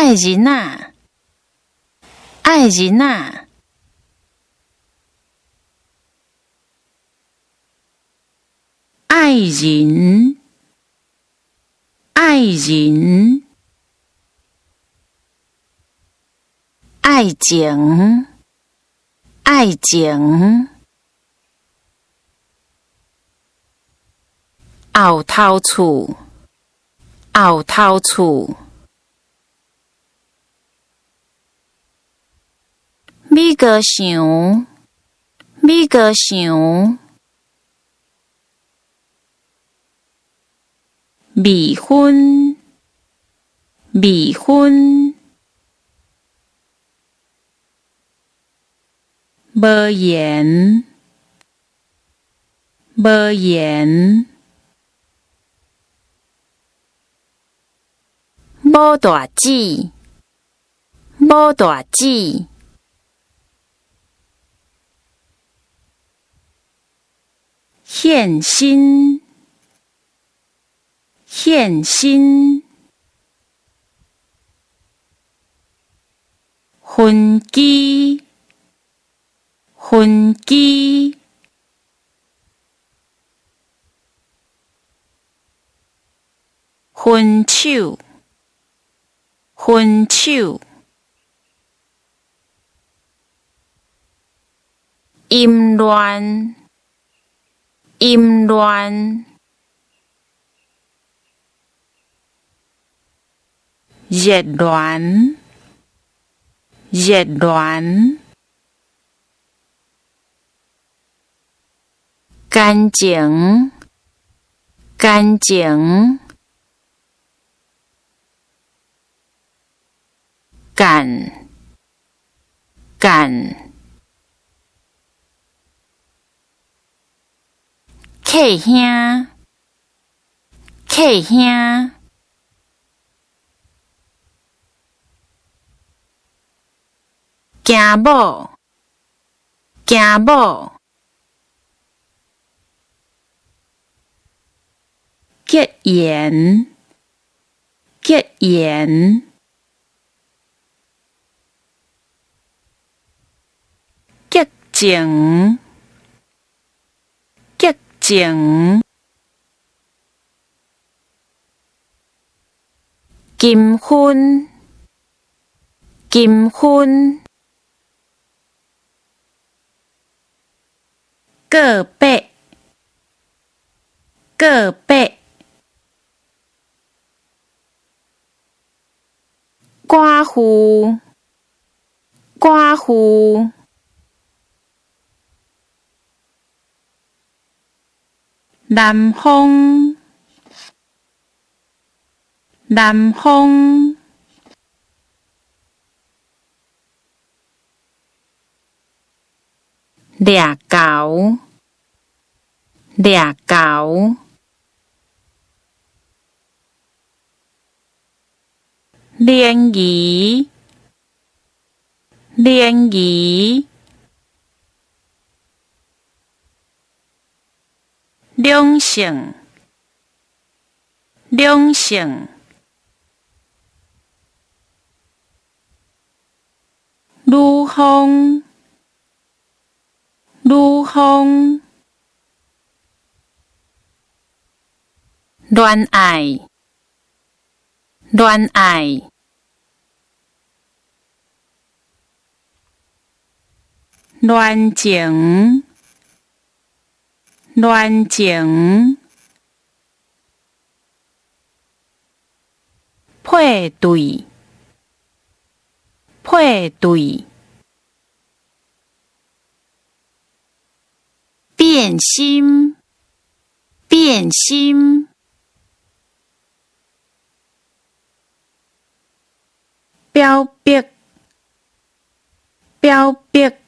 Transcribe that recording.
愛人仔，愛人仔，愛人，愛人，愛情，愛情，後頭厝，後頭厝，米高祥，米高祥，未婚，未婚，無言，無言，母大姊，母大姊，獻身，獻身，分機，分機，分手，分手，淫亂，淫亂，熱戀，熱戀，感情，感情，幹，幹，契兄，契兄，驚某，驚某，結緣，結緣，激情，激情，金婚，金婚，告白，告白，寡婦，寡婦，南風，南風，掠猴，掠猴，鯰魚，鯰魚，兩性，兩性，女方，女方，戀愛，戀愛，戀情，戀情，配對，配對，變心，變心，表白，表白。